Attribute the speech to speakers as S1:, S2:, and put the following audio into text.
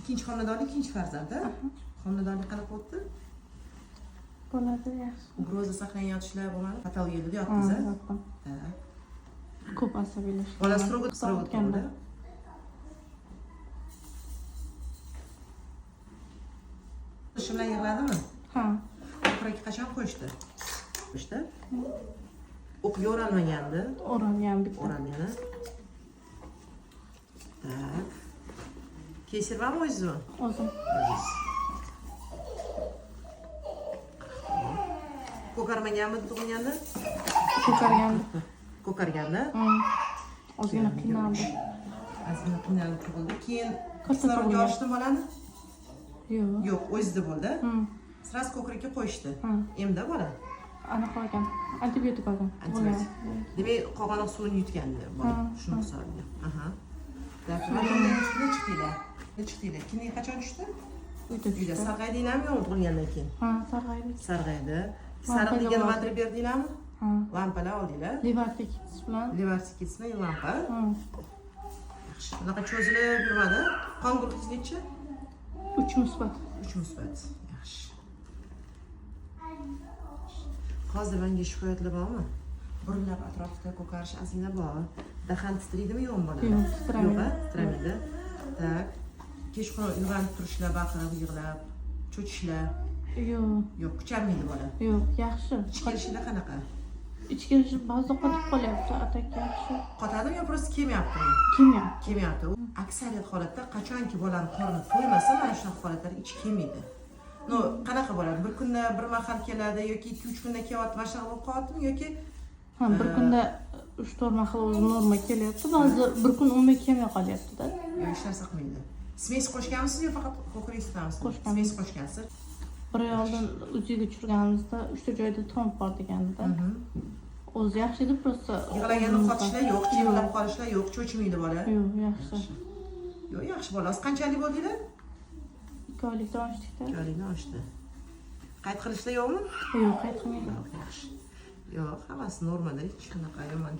S1: Ikkinchi homiladorlik, ikkinchi farzand, a? Homiladorlik qanaqa o'tdi?
S2: Bo'ladi, yaxshi.
S1: Угроза saqlangan yotishlar bo'lmadi? Patologiyada
S2: Ha,
S1: yotdingiz, a?
S2: yotdim.
S1: Так.
S2: Ko'p asabiylashgan.
S1: Bola строго строго
S2: Tug'ilganda.
S1: tug'ildi. Shu bilan yig'ladimi?
S2: Ha.
S1: Ko'krakka qachon qo'yishdi? Qo'yishdi? O'qga o'ralmagandi.
S2: O'ralgan bitta.
S1: O'ralgan. Так. Кесарево mi o'zizmi?
S2: O'zim.
S1: O'zingiz. Ko'karmaganmi tug'ilganda?
S2: Ko'kargandi.
S1: Ko'karganda.
S2: Ozgina qiynaldi.
S1: Ozgina qiynalib tug'ildi. Keyin
S2: Katta
S1: kislorodga
S2: tug'ilgan.
S1: olishdimi bolani?
S2: Yo'q.
S1: Yo'q, o'zida bo'ldi. Сразу ko'krakka qo'yishdi. Emda bola.
S2: Anaqa olgan. Antibiotik olgan.
S1: Antibiotik. Demak, qo'g'anoq suvini yutgandi bola.
S2: Ha,
S1: Shuni
S2: ha.
S1: hisobiga. Aha. Так, rodдомdan chiqdi, chiqdinglar. Chiqdinglar. Kindik qachon tushdi?
S2: Uyda
S1: Uyda
S2: tushdi.
S1: sarg'aydinglarmi yo'qmi tug'ilgandan keyin?
S2: Ha, sarg'aydi.
S1: Sarg'aydi.
S2: Lampaga
S1: Sariqligiga
S2: oldik.
S1: nimadir berdinglarmi?
S2: Ha.
S1: Lampalar oldinglar.
S2: Levartekis bilan.
S1: Levartekismi lampa.
S2: Ha.
S1: Yaxshi. Bunaqa cho'zilib yurmadi. Qon guruhingiz nechi?
S2: 3 musbat.
S1: 3 musbat. Yaxshi. Hozir menga shikoyatlar bormi? Burunlab atrofida ko'karish ozgina bor. Dahan titraydimi yo'qmi bola?
S2: Yo'q, titramaydi.
S1: Yo'q, a? Titramaydi. Так. Kechqurun uyg'onib turishlar, baqirib, yig'lab, cho'chishlar.
S2: Yo'q.
S1: Yo'q, kuchanmaydi bola.
S2: Yo'q, yaxshi.
S1: Ich kelishida qanaqa?
S2: Ich kelishi ba'zida qotib qolyapti, а так yaxshi.
S1: Qotadimi yo просто kelmayaptimi?
S2: Kelmayapti.
S1: Kelmayapti. Aksariyat holatda qachonki bolani qorni to'ymasa, mana shunaqa holatlar ichi kelmaydi. Ну, qanaqa bo'ladi? Bir kunda bir mahal keladi yoki 2-3 kunda kelyapti, mana shunaqa bo'lib qolyaptimi yoki
S2: Ha, bir kunda 3-4 mahal o'zi norma kelyapti. Ba'zida bir kun umuman kelmay qolyapti-da.
S1: Yo'q, hech narsa qilmaydi? Смесь qo'shganmisiz yo faqat ko'krak sutamiz?
S2: Qo'shganmiz.
S1: Смесь qo'shgansiz.
S2: Bir oy oldin УЗИ ga tushirganimizda 3 ta joyda tromb bor degandi. O'zi yaxshi edi, просто
S1: Yig'laganda qotishlar yo'q, chirillab qolishlar yo'q, cho'chimaydi bola.
S2: Yo'q, yaxshi.
S1: Yo'q, yaxshi bola. Hozir qanchalik bo'ldinglar?
S2: 2 oylikdan oshdik-da.
S1: 2 oylikdan oshdi. Qayt qilishlar yo'qmi?
S2: Yo'q, qayt qilmaydi.
S1: Yo'q, yaxshi. Yo'q, hammasi normada, hech qanaqa yomon